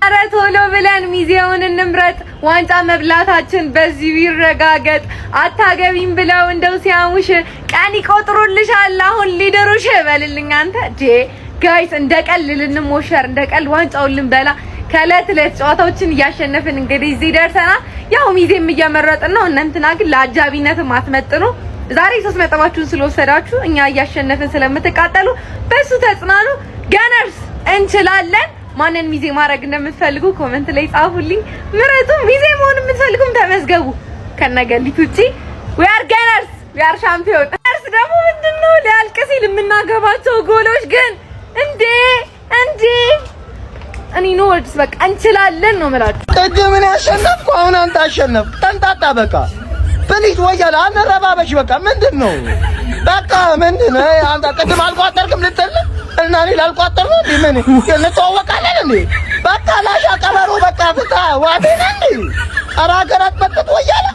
ኧረ ቶሎ ብለን ሚዜውን እንምረጥ፣ ዋንጫ መብላታችን በዚሁ ይረጋገጥ። አታገቢም ብለው እንደው ሲያሙሽ ቀን ይቆጥሩልሻል አሁን ሊደሩሽ በልልኝ አንተ ዴ። Guys፣ እንደ ቀልድ ልንሞሸር፣ እንደ ቀልድ ዋንጫውን ልንበላ ከእለት እለት ጨዋታዎችን እያሸነፍን እንግዲህ እዚህ ደርሰናል። ያው ሚዜም እየመረጥን ነው። እነ እንትና ግን ለአጃቢነትም አትመጥኑ። ዛሬ 3 ነጥባችሁን ስለወሰዳችሁ፣ እኛ እያሸነፍን ስለምትቃጠሉ በሱ ተጽናኑ። Gunners፣ እንችላለን። ማንን ሚዜ ማድረግ እንደምትፈልጉ comment ላይ ጻፉልኝ፣ ምረጡ። ሚዜ መሆን የምትፈልጉም ተመዝገቡ። ከነገሊት ውጪ we are Gunners, we are champion። Gunners ደግሞ ምንድነው ሊያልቅ ሲል የምናገባቸው ጎሎች ግን እንዴ እንዴ! እኔ no words፣ በቃ እንችላለን ነው የምላችሁ። ቅድም እኔ አሸነፍኩ፣ አሁን አንተ አሸነፍክ። ተንጣጣ በቃ please፣ ወያላ አንረባበሽ። በቃ ምንድን ነው? በቃ ምንድን ነው? አንተ ቅድም አልቋጠርክም ልትል እና እኔ ላልቋጠር ነው እንዴ? ምን እንተዋወቃለን እንዴ? በቃ ላሻ ቀበሮ በቃ ፍታ ዋቴ ነህ እንዴ? ኧረ ሀገር አትበጥብጥ ወያላ።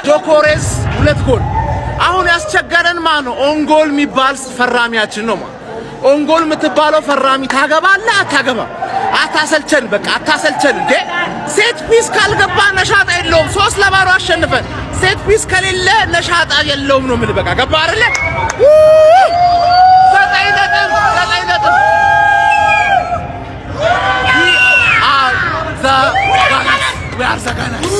ጆኮሬስ ሁለት ጎል። አሁን ያስቸገረን ማን ነው? Own goal የሚባል ፈራሚያችን ነው። ማለት own goal የምትባለው ፈራሚ ታገባለህ አታገባም? አታሰልቸን፣ በቃ አታሰልቸን። እንዴ set piece ካልገባ ነሻጣ የለውም። 3-0 አሸንፈን set piece ከሌለ ነሻጣ የለውም ነው የምልህ። በቃ ገባ አይደለ? 9 ነጥብ፣ 9 ነጥብ። We are the Gunners. We are the Gunners.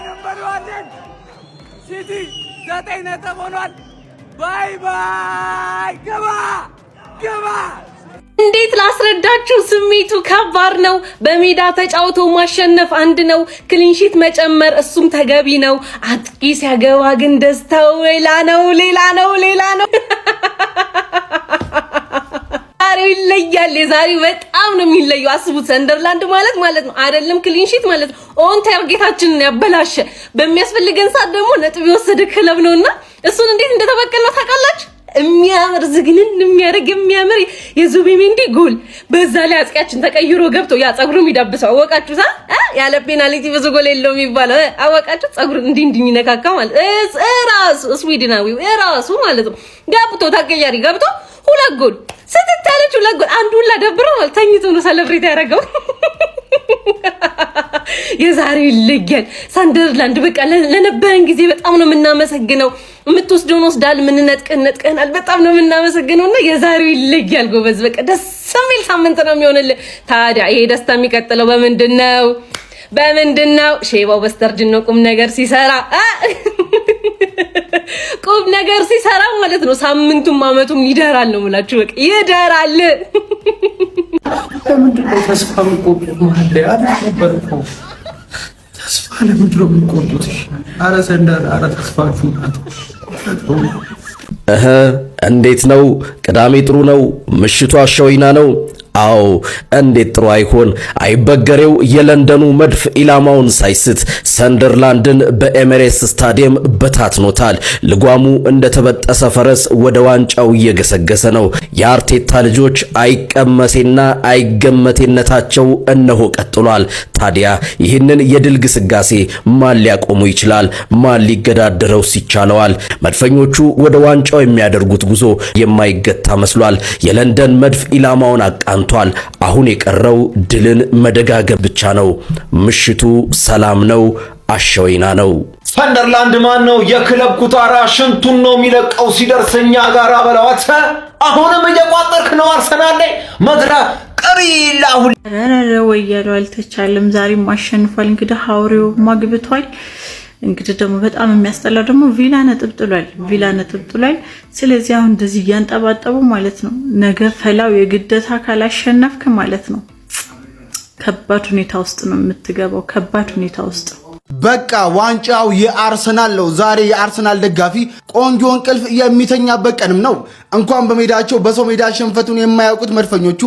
እንበለዋለን። ሲቲ 9 ነጥብ ሆኗል። Bye bye። ግባ ግባ። እንዴት ላስረዳችሁ? ስሜቱ ከባድ ነው። በሜዳ ተጫውቶ ማሸነፍ አንድ ነው፣ clean sheet መጨመር እሱም ተገቢ ነው። አጥቂ ሲያገባ ግን ደስታው ሌላ ነው፣ ሌላ ነው፣ ሌላ ነው። ዛሬው ይለያል። የዛሬው በጣም ነው የሚለየው። አስቡት፣ ሰንደርላንድ ማለት ማለት ነው አይደለም clean sheet ማለት ነው on target ኣችንን ያበላሸ፣ በሚያስፈልገን ሰዓት ደግሞ ነጥብ የወሰደ ክለብ ነውና እሱን እንዴት እንደተበቀልነው ታውቃላችሁ? የሚያምር ዝግንን የሚያደርግ የሚያምር የዙቢሜንዲ ጎል፣ በዛ ላይ አጥቂያችን ተቀይሮ ገብቶ ያ ጸጉሩ የሚዳብሰው አወቃችሁታ? ያለ ፔናልቲ ብዙ ጎል የለውም የሚባለው አወቃችሁ? ጸጉሩ እንዲህ እንዲህ የሚነካካ ማለት እራሱ ስዊድናዊው እራሱ ማለት ነው ገብቶ፣ ተቀያሪ ገብቶ ሁለት ጎል ስትት ያለች ሁለት ጎል። አንዱ ሁላ ደብሮ ማለት ተኝቶ ነው celebrate ያደረገው። የዛሬው ይለያል። ሳንደርላንድ በቃ ለነበረን ጊዜ በጣም ነው የምናመሰግነው። የምትወስደውን ወስዳል፣ የምንነጥቅህን ነጥቀናል። በጣም ነው የምናመሰግነው እና የዛሬው ይለያል ጎበዝ። በቃ ደስ የሚል ሳምንት ነው የሚሆንልህ። ታዲያ ይሄ ደስታ የሚቀጥለው በምንድን ነው? በምንድን ነው? ሼባው በስተርጅናው ቁም ነገር ሲሰራ፣ ቁም ነገር ሲሰራ ማለት ነው። ሳምንቱም አመቱም ይደራል ነው የምላችሁ። በቃ ይደራል። ለምንድን ነው ተስፋ የምትቆርጡት? መሀል ላይ አሪፍ ነበር እኮ። ተስፋ ለምንድን ነው የምትቆርጡት? አረ ሰንደር፣ አረ ተስፋችሁ እህ እንዴት ነው? ቅዳሜ ጥሩ ነው። ምሽቱ አሸወይና ነው። አዎ፣ እንዴት ጥሩ አይሆን? አይበገሬው የለንደኑ መድፍ ኢላማውን ሳይስት ሰንደርላንድን በኤሜሬትስ ስታዲየም በታትኖታል። ልጓሙ እንደተበጠሰ ፈረስ ወደ ዋንጫው እየገሰገሰ ነው። የአርቴታ ልጆች አይቀመሴና አይገመቴነታቸው እነሆ ቀጥሏል። ታዲያ ይህንን የድል ግስጋሴ ማን ሊያቆሙ ይችላል? ማን ሊገዳደረውስ ይቻለዋል? መድፈኞቹ ወደ ዋንጫው የሚያደርጉት ጉዞ የማይገታ መስሏል። የለንደን መድፍ ኢላማውን አቃንቷል። አሁን የቀረው ድልን መደጋገም ብቻ ነው። ምሽቱ ሰላም ነው። አሸወይና ነው። ሰንደርላንድ ማን ነው? የክለብ ኩታራ ሽንቱን ነው የሚለቀው ሲደርስ እኛ ጋር በለዋት። አሁንም እየቋጠረ ነው አርሰናል ላይ መድረ ቅሪላ ሁሉ። ኧረ ወያለው አልተቻለም። ዛሬም አሸንፏል። እንግዲህ ሀውሬው ማግብቷል። እንግዲህ ደግሞ በጣም የሚያስጠላው ደግሞ ቪላ ነጥብ ጥሏል። ቪላ ነጥብ ጥሏል። ስለዚህ አሁን እንደዚህ እያንጠባጠቡ ማለት ነው። ነገ ፈላው የግዴታ ካላሸነፍክ ማለት ነው ከባድ ሁኔታ ውስጥ ነው የምትገባው። ከባድ ሁኔታ ውስጥ። በቃ ዋንጫው የአርሰናል ነው። ዛሬ የአርሰናል ደጋፊ ቆንጆ እንቅልፍ የሚተኛበት ቀንም ነው። እንኳን በሜዳቸው በሰው ሜዳ ሽንፈቱን የማያውቁት መድፈኞቹ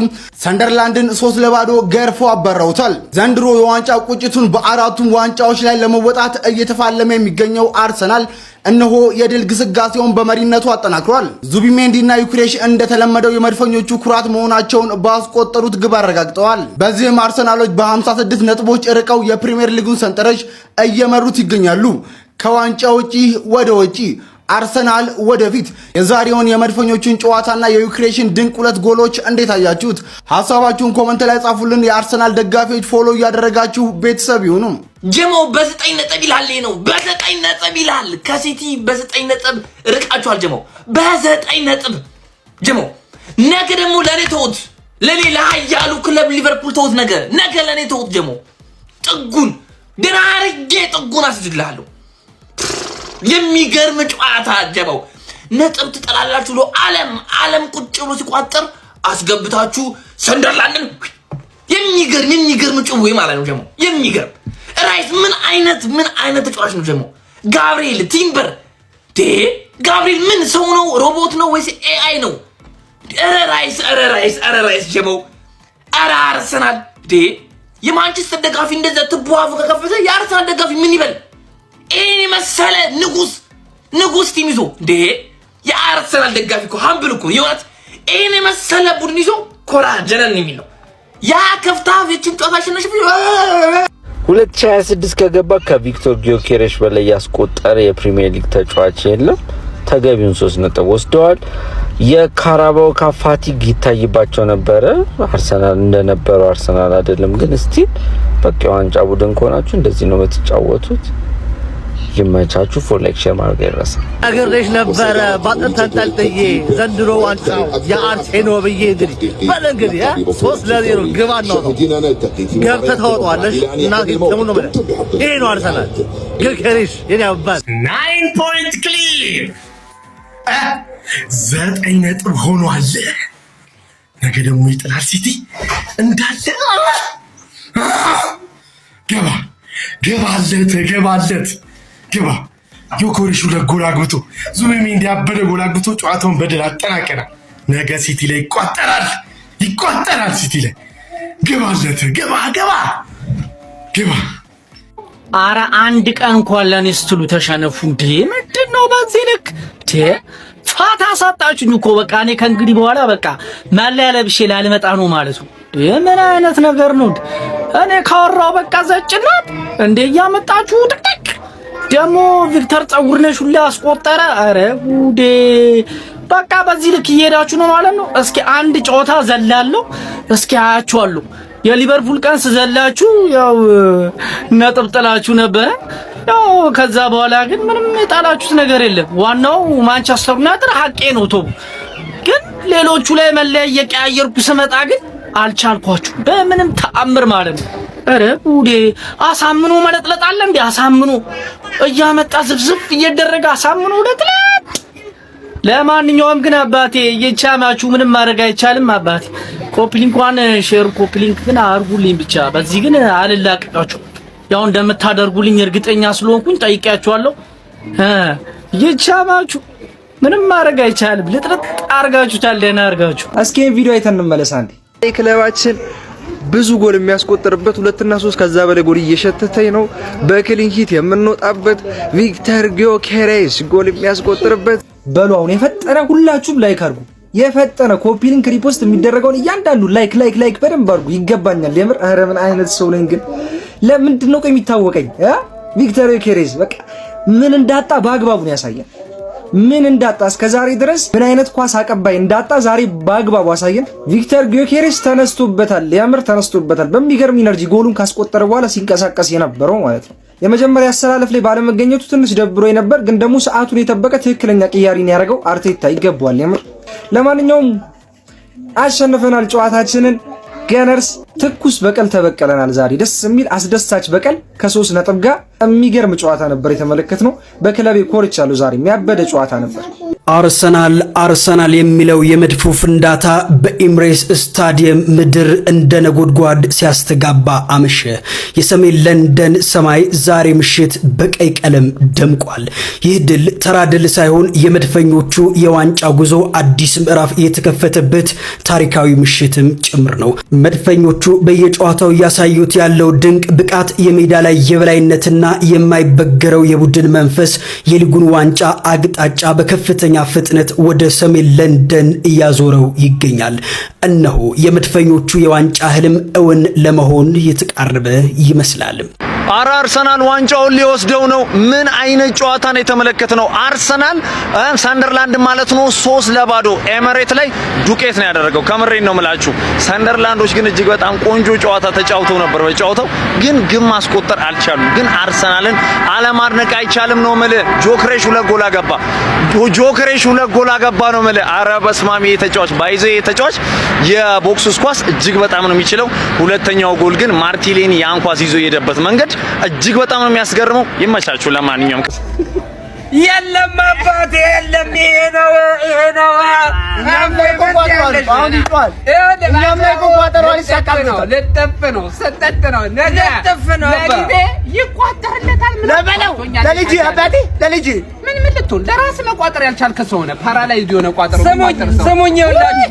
ሰንደርላንድን 3-0 ገርፈው አባረውታል። ዘንድሮ የዋንጫ ቁጭቱን በአራቱም ዋንጫዎች ላይ ለመወጣት እየተፋለመ የሚገኘው አርሰናል እነሆ የድል ግስጋሴውን በመሪነቱ አጠናክሯል። ዙቢሜንዲና ዮኬሬሽ እንደተለመደው የመድፈኞቹ ኩራት መሆናቸውን ባስቆጠሩት ግብ አረጋግጠዋል። በዚህም አርሰናሎች በ56 ነጥቦች ርቀው የፕሪምየር ሊጉን ሰንጠረዥ እየመሩት ይገኛሉ። ከዋንጫ ውጪ ወደ ውጪ፣ አርሰናል ወደፊት። የዛሬውን የመድፈኞቹን ጨዋታና የዮኬሬሽን ድንቅ ሁለት ጎሎች እንዴት አያችሁት? ሀሳባችሁን comment ላይ ጻፉልን። የአርሰናል ደጋፊዎች follow እያደረጋችሁ ቤተሰብ ይሁኑ። ጀሞ በ9 ነጥብ ይላል ነው፣ በ9 ነጥብ ይላል። ከሲቲ በ9 ነጥብ ርቃችኋል። ጀሞ በ9 ነጥብ ጀሞ። ነገ ደግሞ ለእኔ ተውት፣ ለእኔ ለሀያሉ ክለብ ሊቨርፑል ተውት። ነገ ነገ ለእኔ ተውት። ጀሞ ጥጉን ደህና አድርጌ ጥጉን አስይዝልሃለሁ። የሚገርም ጨዋታ ጀመው። ነጥብ ትጠላላችሁ ብሎ ዓለም ዓለም ቁጭ ብሎ ሲቋጠር አስገብታችሁ ሰንደርላንድን የሚገርም የሚገርም ጭዌ ማለት ነው። ጀሞ የሚገርም ራይስ ምን አይነት ተጫዋች ነው ጀሞ። ጋብርኤል፣ ቲምበር፣ ጋብርኤል ምን ሰው ነው? ሮቦት ነው ወይስ AI ነው? ኧረ ራይስ፣ ኧረ ራይስ፣ ኧረ ራይስ ጀመው፣ ኧረ አርሰናል ዴ የማንቸስተር ደጋፊ እንደዛ ትቦ አፉ ከከፈተ የአርሰናል ደጋፊ ምን ይበል? ይሄን የመሰለ ንጉስ ንጉስ team ይዞ እንዴ፣ የአርሰናል ደጋፊ እኮ humble እኮ የእውነት። ይሄን የመሰለ ቡድን ይዞ ኮራ ጀነን የሚል ነው። ያ ከፍታ የችን ጨዋታ አሸነሽ። 2026 ከገባ ከቪክቶር ጊዮኬሬሽ በላይ ያስቆጠረ የፕሪሚየር ሊግ ተጫዋች የለም። ተገቢውን 3 ነጥብ ወስደዋል። የካራባው Cup fatigue ይታይባቸው ነበረ። አርሰናል እንደነበረው አርሰናል አይደለም፣ ግን still በቃ የዋንጫ ቡድን ከሆናችሁ እንደዚህ ነው የምትጫወቱት። ይመቻችሁ። Follow፣ like፣ share ማድረግ አይረሳ። ነግሬሽ ነበረ ባጥን ተንጠልጥዬ ዘንድሮ ዋንጫው የአርሴኖ ብዬ። እንግዲህ በል እንግዲህ 3-0 ግባ ነው ገብተህ ታወጣዋለሽ። እናቴ ደግሞ ነው የምልህ፣ ይሄ ነው አርሰናል። ጊዮኬሬሽ የኔ አባት። 9 point clear፣ 9 ነጥብ ሆኗል። ነገ ደግሞ ይጥላል ሲቲ እንዳለ። ገባ ገባለት ገባለት ግባ። ዮኮሬሽ ሁለት ጎል አግብቶ፣ ዙቢሜንዲ ያበደ ጎል አግብቶ ጨዋታውን በድል አጠናቀናል። ነገ ሲቲ ላይ ይቋጠራል ይቋጠራል። ሲቲ ላይ ግባለት፣ ግባ ግባ ግባ። አረ አንድ ቀን እንኳን ለእኔ ስትሉ ተሸነፉ እንዴ! ምንድን ነው በዚህ ልክ ፋታ አሳጣችሁኝ እኮ። በቃ እኔ ከእንግዲህ በኋላ በቃ መለያ ለብሼ ላልመጣ ነው ማለት ነው። ምን አይነት ነገር ነው? እኔ ካወራው በቃ ዘጭናት እንዴ እያመጣችሁ ጥቅጥቅ ደግሞ ቪክተር ፀጉርነሽ ሁላ አስቆጠረ። አረ ጉዴ! በቃ በዚህ ልክ እየሄዳችሁ ነው ማለት ነው። እስኪ አንድ ጨዋታ ዘላለሁ፣ እስኪ አያችኋለሁ። የሊቨርፑል ቀን ስዘላችሁ ያው ነጥብ ጥላችሁ ነበረ። ያው ከዛ በኋላ ግን ምንም የጣላችሁት ነገር የለም። ዋናው ማንቸስተር ዩናይትድ ሀቄ ነው ቶ ግን ሌሎቹ ላይ መለያ እየቀያየርኩ ስመጣ ግን አልቻልኳችሁ በምንም ተአምር ማለት ነው። ኧረ ጉዴ! አሳምኖ መለጥለጥ አለ እንዴ? አሳምኖ እያመጣ ዝብዝብ እየደረገ አሳምኖ ለጥለጥ። ለማንኛውም ግን አባቴ እየቻማችሁ ምንም ማድረግ አይቻልም። አባቴ copy link ኳን share፣ copy link ግን አድርጉልኝ ብቻ። በዚህ ግን አልላቀቃችሁ። ያው እንደምታደርጉልኝ እርግጠኛ ስለሆንኩኝ ጠይቄያችኋለሁ። እየቻማችሁ ምንም ማድረግ አይቻልም። ልጥልጥ አርጋችሁታል። ደህና አርጋችሁ። እስኪ ይሄን ቪዲዮ አይተን እንመለስ አንዴ። ክለባችን ብዙ ጎል የሚያስቆጥርበት ሁለትና ሶስት ከዛ በላይ ጎል እየሸተተኝ ነው። በ clean sheet የምንወጣበት፣ ቪክተር ጊዮኬሬስ ጎል የሚያስቆጥርበት። በሉ አሁን የፈጠነ ሁላችሁም like አድርጉ። የፈጠነ copy link repost የሚደረገውን እያንዳንዱ like like like በደንብ አድርጉ። ይገባኛል። የምር ኧረ ምን አይነት ሰው ነኝ ግን? ለምንድን ነው ቆይ የሚታወቀኝ? ቪክተር ጊዮኬሬስ በቃ ምን እንዳጣ በአግባቡ ነው ያሳየን። ምን እንዳጣ እስከ ዛሬ ድረስ ምን አይነት ኳስ አቀባይ እንዳጣ ዛሬ በአግባቡ አሳየን። ቪክተር ጊዮኬሬስ ተነስቶበታል፣ የምር ተነስቶበታል። በሚገርም energy ጎሉን ካስቆጠረ በኋላ ሲንቀሳቀስ የነበረው ማለት ነው። የመጀመሪያ አሰላለፍ ላይ ባለመገኘቱ ትንሽ ደብሮ ነበር፣ ግን ደግሞ ሰዓቱን የጠበቀ ትክክለኛ ቅያሪን ያደረገው አርቴታ ይገባዋል የምር። ለማንኛውም አሸንፈናል ጨዋታችንን። Gunners ትኩስ በቀል ተበቀለናል ዛሬ። ደስ የሚል አስደሳች በቀል ከ3 ነጥብ ጋር የሚገርም ጨዋታ ነበር የተመለከትነው። በክለቤ ኮርቻለሁ ዛሬ፣ የሚያበደ ጨዋታ ነበር። አርሰናል አርሰናል የሚለው የመድፉ ፍንዳታ በኢምሬትስ ስታዲየም ምድር እንደ ነጎድጓድ ሲያስተጋባ አመሸ። የሰሜን ለንደን ሰማይ ዛሬ ምሽት በቀይ ቀለም ደምቋል። ይህ ድል ተራ ድል ሳይሆን የመድፈኞቹ የዋንጫ ጉዞ አዲስ ምዕራፍ የተከፈተበት ታሪካዊ ምሽትም ጭምር ነው። መድፈኞቹ በየጨዋታው እያሳዩት ያለው ድንቅ ብቃት፣ የሜዳ ላይ የበላይነትና የማይበገረው የቡድን መንፈስ የሊጉን ዋንጫ አቅጣጫ በከፍተኛ ፍጥነት ወደ ሰሜን ለንደን እያዞረው ይገኛል። እነሆ የመድፈኞቹ የዋንጫ ህልም እውን ለመሆን የተቃረበ ይመስላል። አረ አርሰናል ዋንጫውን ሊወስደው ነው። ምን አይነት ጨዋታ ነው የተመለከትነው? አርሰናል ሰንደርላንድ ማለት ነው 3-0 ኤመሬት ላይ ዱቄት ነው ያደረገው። ከምሬን ነው የምላችሁ። ሰንደርላንዶች ግን እጅግ በጣም ቆንጆ ጨዋታ ተጫውተው ነበር። በጨዋታው ግን ግብ ማስቆጠር አልቻሉም። ግን አርሰናልን አለማድነቅ አይቻልም ነው የምልህ። ጆክሬሽ ሁለት ጎል አገባ። ጆክሬሽ ሁለት ጎል አገባ ነው የምልህ። አረ በስማም፣ ይሄ ተጫዋች by the way ይሄ ተጫዋች የ box ኳስ እጅግ በጣም ነው የሚችለው። ሁለተኛው ጎል ግን ማርቲኔሊ ያን ኳስ ይዞ የሄደበት መንገድ እጅግ በጣም ነው የሚያስገርመው። ይመቻችሁ። ለማንኛውም የለም አባቴ የለም። ይሄ ነው፣ ይሄ ነው። እኛም ላይ እኮ ቋጥሯል። አሁን ይጮሃል። እኛም ላይ እኮ ቋጠሯል። ይሳካል። ልጥፍ ነው፣ ስጥጥ ነው። ነገ ልጥፍ ነው። ለልጄ ይቋጠርለታል። ምን ለበለው ለልጄ አባቴ ለልጄ። ምን ምን ልትሆን ለራስህ መቋጠር ያልቻልክ ሰው ነህ። Paralyzed የሆነ ቋጠሮ። ስሙኝ ስሙኝ፣ ይኸውላችሁ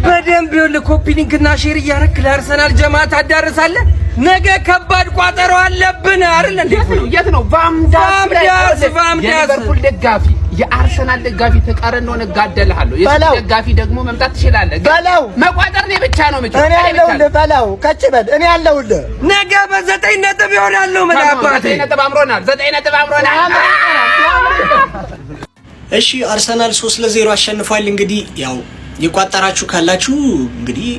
በደንብ ይኸውልህ፣ copy link እና share እያደረክ ለአርሰናል ጀማ ታዳርሳለህ። ነገ ከባድ ቋጠሮ አለብን አይደል እንዴ? የት ነው፣ የት ነው? ቫምዳስ። ቫምዳስ ቫምዳስ። የሊቨርፑል ደጋፊ፣ የአርሰናል ደጋፊ ተቃረን ሆነ እጋደልሃለሁ። የሲቲ ደጋፊ ደግሞ መምጣት ትችላለህ። በለው። መቋጠር እኔ ብቻ ነው የምችለው። እኔ አለሁልህ። በለው፣ ከች በል፣ እኔ አለሁልህ። ነገ በ9 ነጥብ ይሆናሉ። ምን አባቴ። 9 ነጥብ አምሮናል። 9 ነጥብ አምሮናል። እሺ፣ አርሰናል 3-0 አሸንፏል። እንግዲህ ያው የቋጠራችሁ ካላችሁ እንግዲህ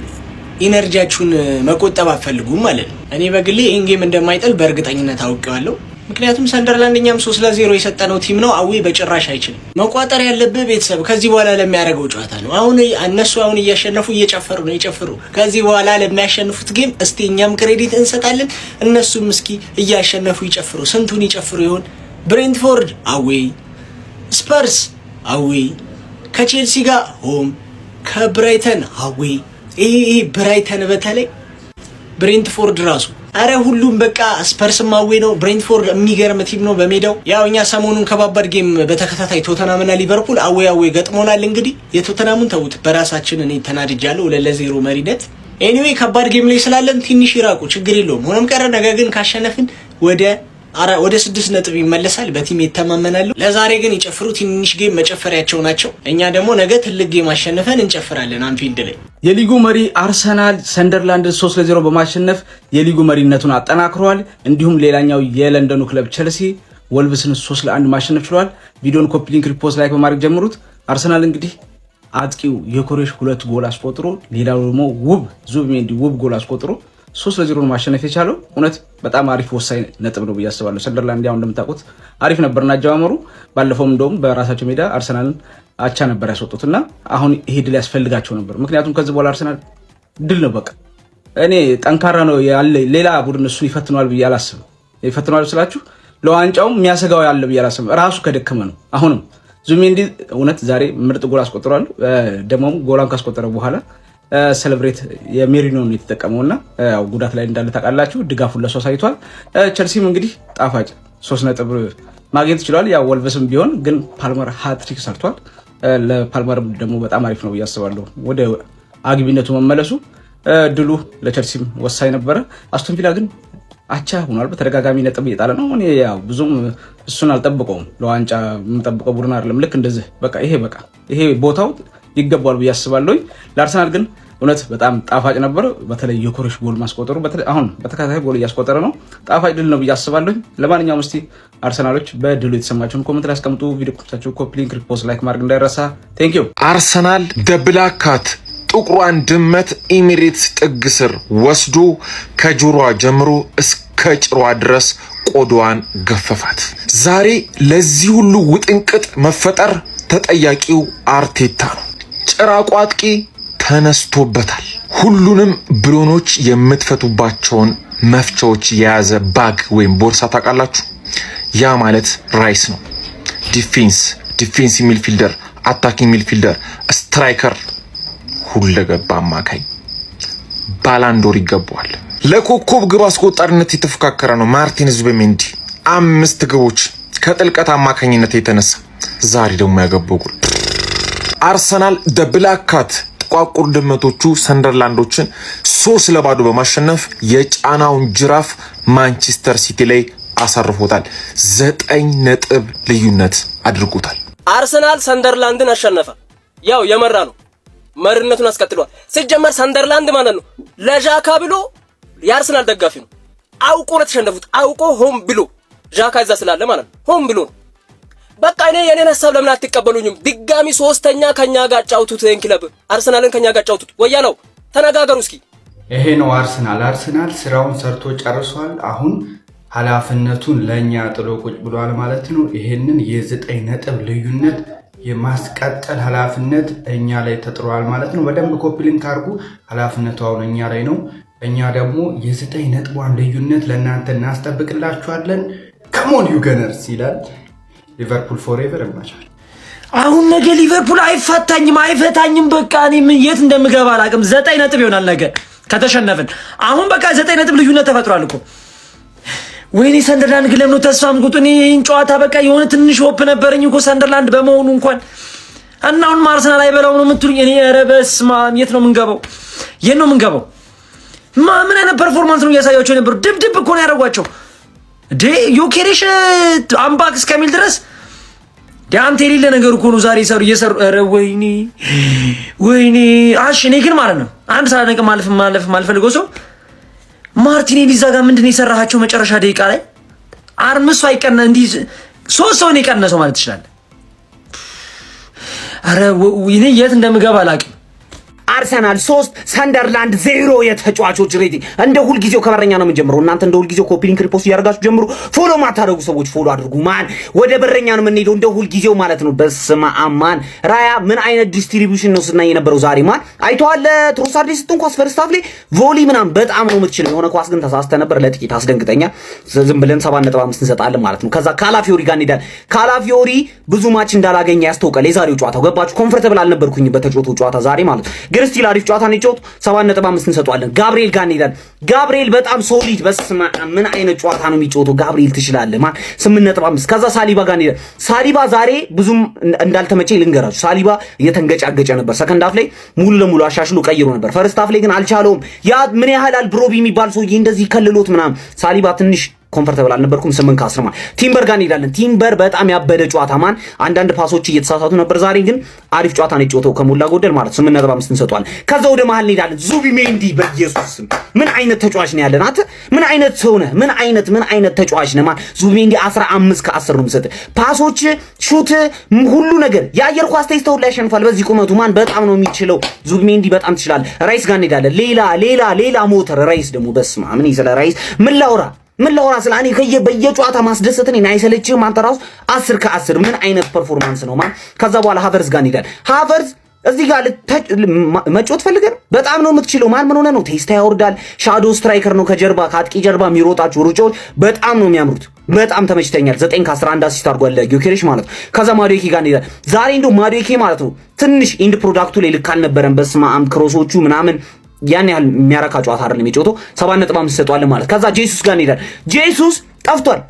energy ያችሁን መቆጠብ አትፈልጉም ማለት ነው። እኔ በግሌ ይህን game እንደማይጥል በእርግጠኝነት አውቄዋለሁ። ምክንያቱም ሰንደርላንድ እኛም 3-0 የሰጠነው team ነው። Away በጭራሽ አይችልም። መቋጠር ያለብህ ቤተሰብ ከዚህ በኋላ ለሚያደርገው ጨዋታ ነው። አሁን እነሱ አሁን እያሸነፉ እየጨፈሩ ነው፣ ይጨፍሩ። ከዚህ በኋላ ለሚያሸንፉት game እስቲ እኛም credit እንሰጣለን፣ እነሱም እስኪ እያሸነፉ ይጨፍሩ። ስንቱን ይጨፍሩ ይሆን? ብሬንትፎርድ away፣ ስፐርስ away፣ ከቼልሲ ጋር home፣ ከብራይተን away። ይሄ ብራይተን በተለይ ብሬንትፎርድ ራሱ፣ አረ ሁሉም በቃ ስፐርስም away ነው። ብሬንትፎርድ የሚገርም team ነው በሜዳው። ያው እኛ ሰሞኑን ከባባድ game በተከታታይ ቶተናምና ሊቨርፑል away away ገጥሞናል። እንግዲህ የቶተናሙን ተዉት፣ በራሳችን እኔ ተናድጃለሁ 2-0 መሪነት። Anyway ከባድ game ላይ ስላለን ትንሽ ይራቁ፣ ችግር የለውም። ሆኖም ቀረ ነገ ግን ካሸነፍን ወደ 6 ነጥብ ይመለሳል። በ team ይተማመናሉ። ለዛሬ ግን ይጨፍሩ፣ ትንሽ game መጨፈሪያቸው ናቸው። እኛ ደግሞ ነገ ትልቅ game አሸንፈን እንጨፍራለን አንፊልድ ላይ። የሊጉ መሪ አርሰናል ሰንደርላንድን 3-0 በማሸነፍ የሊጉ መሪነቱን አጠናክሯል። እንዲሁም ሌላኛው የለንደኑ ክለብ ቸልሲ ወልቭስን 3-1 ማሸነፍ ችሏል። ቪዲዮን copy link፣ repost፣ like በማድረግ ጀምሩት። አርሰናል እንግዲህ አጥቂው ዮኬሬሽ ሁለት ጎል አስቆጥሮ ሌላው ደግሞ ውብ ዙቢሜንዲ ውብ ጎል አስቆጥሮ 3-0 ማሸነፍ የቻለው እውነት በጣም አሪፍ ወሳኝ ነጥብ ነው ብዬ አስባለሁ። ሰንደርላንድ ያው እንደምታውቁት አሪፍ ነበርና አጀማመሩ፣ ባለፈውም እንደውም በራሳቸው ሜዳ አርሰናልን አቻ ነበር ያስወጡት እና አሁን ይሄ ድል ያስፈልጋቸው ነበር። ምክንያቱም ከዚህ በኋላ አርሰናል ድል ነው በቃ። እኔ ጠንካራ ነው ያለ ሌላ ቡድን እሱን ይፈትነዋል ብዬ አላስብም። ይፈትነዋል ስላችሁ ለዋንጫውም የሚያሰጋው ያለ ብዬ አላስብም። ራሱ ከደከመ ነው። አሁንም ዙቢሜንዲ እውነት ዛሬ ምርጥ ጎል አስቆጥሯል። ደግሞም ጎሏን ካስቆጠረ በኋላ celebrate የሜሪኖን የተጠቀመው እና ያው ጉዳት ላይ እንዳለ ታውቃላችሁ። ድጋፉን ለሱ አሳይቷል። ቸልሲም እንግዲህ ጣፋጭ 3 ነጥብ ማግኘት ችሏል። ያው ወልቨስም ቢሆን ግን ፓልመር ሃትሪክ ሰርቷል። ለፓልመርም ደግሞ በጣም አሪፍ ነው ብዬ አስባለሁ። ወደ አግቢነቱ መመለሱ ድሉ ለቸልሲም ወሳኝ ነበረ። አስቶን ቪላ ግን አቻ ሆኗል። በተደጋጋሚ ነጥብ እየጣለ ነው። እኔ ያው ብዙም እሱን አልጠብቀውም። ለዋንጫ የምጠብቀው ቡድን አይደለም። ልክ እንደዚህ በቃ ይሄ ቦታው ይገባዋል ብዬ አስባለሁ። ለአርሰናል ግን እውነት በጣም ጣፋጭ ነበር። በተለይ ዮኬሬሽ ጎል ማስቆጠሩ፣ አሁን በተከታታይ ጎል እያስቆጠረ ነው። ጣፋጭ ድል ነው ብዬ አስባለሁ። ለማንኛውም እስቲ አርሰናሎች በድሉ የተሰማቸውን comment ላይ አስቀምጡ። ቪዲዮ ከተመቻችሁ copy link፣ repost፣ like ማድረግ እንዳይረሳ። Thank you። አርሰናል the black cat ጥቁሯን ድመት ኢሚሬትስ ጥግ ስር ወስዶ ከጆሮዋ ጀምሮ እስከ ጭሯ ድረስ ቆዳዋን ገፈፋት። ዛሬ ለዚህ ሁሉ ውጥንቅጥ መፈጠር ተጠያቂው አርቴታ ነው። ጭራቁ አጥቂ ተነስቶበታል። ሁሉንም ብሎኖች የምትፈቱባቸውን መፍቻዎች የያዘ bag ወይም ቦርሳ ታውቃላችሁ? ያ ማለት ራይስ ነው። Defense midfielder፣ attacking midfielder፣ striker፣ ሁለገብ አማካኝ ባላንዶር ይገባዋል። ለኮከብ ግብ አስቆጣሪነት የተፎካከረ ነው ማርቲን ዙቢሜንዲ፣ አምስት ግቦች ከጥልቀት አማካኝነት የተነሳ። ዛሬ ደግሞ ያገባው ጎል። አርሰናል the black cat፣ ጥቋቁር ድመቶቹ ሰንደርላንዶችን 3-0 በማሸነፍ የጫናውን ጅራፍ ማንቸስተር ሲቲ ላይ አሳርፎታል። 9 ነጥብ ልዩነት አድርጎታል። አርሰናል ሰንደርላንድን አሸነፈ። ያው የመራ ነው፣ መሪነቱን አስቀጥሏል። ሲጀመር ሰንደርላንድ ማለት ነው ለዣካ ብሎ የአርሰናል ደጋፊ ነው። አውቆ ነው የተሸነፉት። አውቆ ሆን ብሎ፣ ዣካ እዛ ስላለ ማለት ነው። ሆን ብሎ ነው። በቃ እኔ የኔን ሀሳብ ለምን አትቀበሉኝም? ድጋሚ ሶስተኛ ከኛ ጋር ጫውቱት፣ ይሄን ክለብ አርሰናልን ከኛ ጋር ጫውቱት። ወያለው ተነጋገሩ እስኪ። ይሄ ነው አርሰናል። አርሰናል ስራውን ሰርቶ ጨርሷል። አሁን ኃላፊነቱን ለእኛ ጥሎ ቁጭ ብሏል ማለት ነው። ይሄንን የ9 ነጥብ ልዩነት የማስቀጠል ኃላፊነት እኛ ላይ ተጥሏል ማለት ነው። በደንብ copy link አድርጉ። ኃላፊነቱ አሁን እኛ ላይ ነው። እኛ ደግሞ የ9 ነጥቧን ልዩነት ለእናንተ እናስጠብቅላችኋለን። Come on you Gunners ይላል። ሊቨርፑል forever ይመቻል። አሁን ነገ ሊቨርፑል አይፋታኝም፣ አይፈታኝም። በቃ እኔ ምን የት እንደምገባ አላውቅም። 9 ነጥብ ይሆናል ነገ ከተሸነፍን። አሁን በቃ 9 ነጥብ ልዩነት ተፈጥሯል እኮ። ወይኔ ሰንደርላንድ ግን ለምን ነው ተስፋ የምትቆርጡ? እኔ ይህን ጨዋታ በቃ የሆነ ትንሽ hope ነበረኝ እኮ ሰንደርላንድ በመሆኑ እንኳን፣ እና አሁን አርሰናል አይበላው ነው የምትሉኝ? እኔ ኧረ በስመ አብ፣ የት ነው የምንገባው? የት ነው የምንገባው? ምን አይነት performance ነው እያሳያቸው የነበሩ? ድብድብ እኮ ነው ያደረጓቸው። ዮኬሬሽ I'm back እስከሚል ድረስ አንተ የሌለ ነገር እኮ ነው ዛሬ ሰሩ እየሰሩ። ኧረ ወይኔ ወይኔ። አሽ እኔ ግን ማለት ነው አንድ ሳላደንቅ ማለፍ ማለፍ ማልፈልገው ሰው ማርቲኔሊ እዛ ጋር ምንድን ነው የሰራሃቸው? መጨረሻ ደቂቃ ላይ አርምሶ አይቀነ እንዲህ ሶስት ሰውን የቀነሰው ማለት ትችላለህ። ኧረ እኔ የት እንደምገባ አላውቅም። አርሰናል 3፣ ሰንደርላንድ 0። የተጫዋቾች rating እንደ ሁልጊዜው ከበረኛ ነው የምንጀምረው። እናንተ እንደ ሁልጊዜው copy link repost እያደረጋችሁ ጀምሩ። Follow ማታደርጉ ሰዎች follow አድርጉ። Man ወደ በረኛ ነው የምንሄደው እንደ ሁልጊዜው ማለት ነው። በስመ አብ man፣ ራያ ምን አይነት distribution ነው ስናይ የነበረው ዛሬ man። አይተዋል። ትሮሳርድ የሰጠውን ኳስ first half ላይ volley ምናምን በጣም ነው የምትችለው። የሆነ ኳስ ግን ተሳስተ ነበር፣ ለጥቂት አስደንግጠኛ። ዝም ብለን 7.5 እንሰጣለን ማለት ነው። ከዛ ካላፊዮሪ ጋር እንሄዳለን። ካላፊዮሪ ብዙ match እንዳላገኘ ያስታውቃል። የዛሬው ጨዋታው ገባችሁ? Comfortable አልነበርኩኝም በተጫወተው ጨዋታ ዛሬ ማለት ነው። ግን still አሪፍ ጨዋታ ነው የጫወቱ፣ 7.5 እንሰጠዋለን። ጋብርኤል ጋር እንሄዳለን። ጋብርኤል በጣም solid፣ በስመ አብ ምን አይነት ጨዋታ ነው የሚጫወተው? ጋብርኤል ትችላለህ man፣ 8.5። ከዛ ሳሊባ ጋር እንሄዳለን። ሳሊባ ዛሬ ብዙም እንዳልተመቸኝ ልንገራችሁ። ሳሊባ እየተንገጫገጨ ነበር። Second half ላይ ሙሉ ለሙሉ አሻሽሎ ቀይሮ ነበር። First half ላይ ግን አልቻለውም። ያ ምን ያህል ብሮቢ የሚባል ሰውዬ እንደዚህ ከልሎት ምናምን ሳሊባ ትንሽ comfortable አልነበርኩም። 8 ከ10 ማለት። ቲምበር ጋር እንሄዳለን። ቲምበር በጣም ያበደ ጨዋታ man፣ አንዳንድ pass ኦች እየተሳሳቱ ነበር። ዛሬ ግን አሪፍ ጨዋታ ነው የጫወተው ከሞላ ጎደል ማለት፣ 8.5 እንሰጠዋለን። ከዛ ወደ መሀል እንሄዳለን። ዙቢሜንዲ፣ በኢየሱስ ስም ምን አይነት ተጫዋች ነው ያለን? አንተ ምን አይነት ሰው ነህ? ምን አይነት ተጫዋች ነህ? Man ዙቢሜንዲ 15 ከ10 ነው የምሰጥህ። Pass ኦች፣ shoot፣ ሁሉ ነገር፣ የአየር ኳስ ቴስተው ላይ ያሸንፋል። በዚህ ቁመቱ man በጣም ነው የሚችለው። ዙቢሜንዲ በጣም ትችላለህ። ራይስ ጋር እንሄዳለን። ሌላ ሌላ ሌላ ሞተር ራይስ ደግሞ በስመ አብ፣ እኔ ስለ ራይስ ምን ላውራ? ምን ላውራ? ስለ እኔ በየጨዋታ ማስደሰት እኔን አይሰለችህም? አንተ ራሱ 10 ከ10 ምን አይነት performance ነው man። ከዛ በኋላ ሃቨርዝ ጋር እንሄዳለን። ሃቨርዝ እዚህ ጋር መጫወት ፈልገን በጣም ነው የምትችለው። Man ምን ሆነ ነው? ቴስታ ያወርዳል። Shadow striker ነው። ከጀርባ ከአጥቂ ጀርባ የሚሮጣቸው ሩጫዎች በጣም ነው የሚያምሩት። በጣም ተመችተኛል። 9 ከ11 assist አድርጓል ጊዮኬሬሽ ማለት ነው። ከዛ ማዱዌኬ ጋር እንሄዳለን። ዛሬ እንደው ማዱዌኬ ማለት ነው ትንሽ end product ኡ ላይ ልክ አልነበረም። በስመ አብ cross ኦቹ ምናምን ያን ያህል የሚያረካ ጨዋታ አይደለም የጫወተው። 7.5 ሰጠዋለን ማለት። ከዛ ጄሱስ ጋር እንሄዳለን። ጄሱስ ጠፍቷል።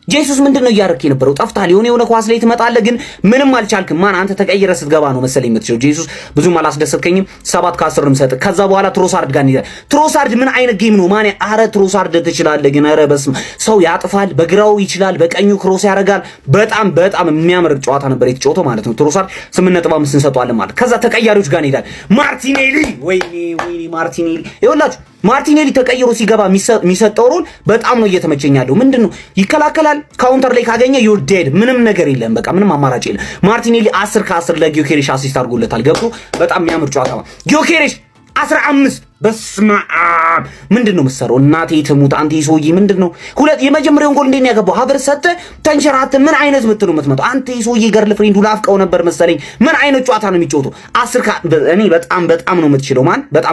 ጄሱስ ምንድን ነው እያደረክ የነበረው? ጠፍታል። የሆነ የሆነ ኳስ ላይ ትመጣለህ፣ ግን ምንም አልቻልክም። Man አንተ ተቀይረ ስትገባ ነው መሰለኝ የምትችለው። ጄሱስ ብዙም አላስደሰትከኝም። 7 ከ10 ነው የምሰጥህ። ከዛ በኋላ ትሮሳርድ ጋር እንሄዳለን። ትሮሳርድ ምን አይነት game ነው man? አረ ትሮሳርድ ትችላለህ፣ ግን አረ በስመ ሰው ያጥፋል። በግራው ይችላል፣ በቀኙ cross ያደርጋል። በጣም በጣም የሚያምር ጨዋታ ነበር የተጫወተው ማለት ነው። ትሮሳርድ 8.5 እንሰጠዋለን ማለት። ከዛ ተቀያሪዎች ጋር እንሄዳለን። ማርቲኔሊ፣ ወይኔ ወይኔ ማርቲኔሊ፣ ይኸውላችሁ ማርቲኔሊ ተቀይሮ ሲገባ የሚሰጠው role በጣም ነው እየተመቸኝ ያለው። ምንድን ነው ይከላከላል። Counter ላይ ካገኘ you're dead። ምንም ነገር የለም። በቃ ምንም አማራጭ የለም። ማርቲኔሊ 10 ከ10 ለጊዮኬሬሽ assist አድርጎለታል። ገብቶ በጣም የሚያምር ጨዋታ። ጊዮኬሬሽ 15 በስመ አብ፣ ምንድን ነው የምትሰራው? እናቴ ትሙት፣ አንተ ሰውዬ ምንድን ነው? ሁለት የመጀመሪያውን ጎል እንዴት ነው ያገባው? ሀቨርትዝ ሰጠ፣ ተንሸራተ። ምን አይነት ምት ነው የምትመጣው? አንተ ሰውዬ girlfriend ኡ ናፍቀው ነበር መሰለኝ። ምን አይነት ጨዋታ ነው የሚጫወተው? 10 እኔ በጣም በጣም ነው የምትችለው፣ man፣ በጣም።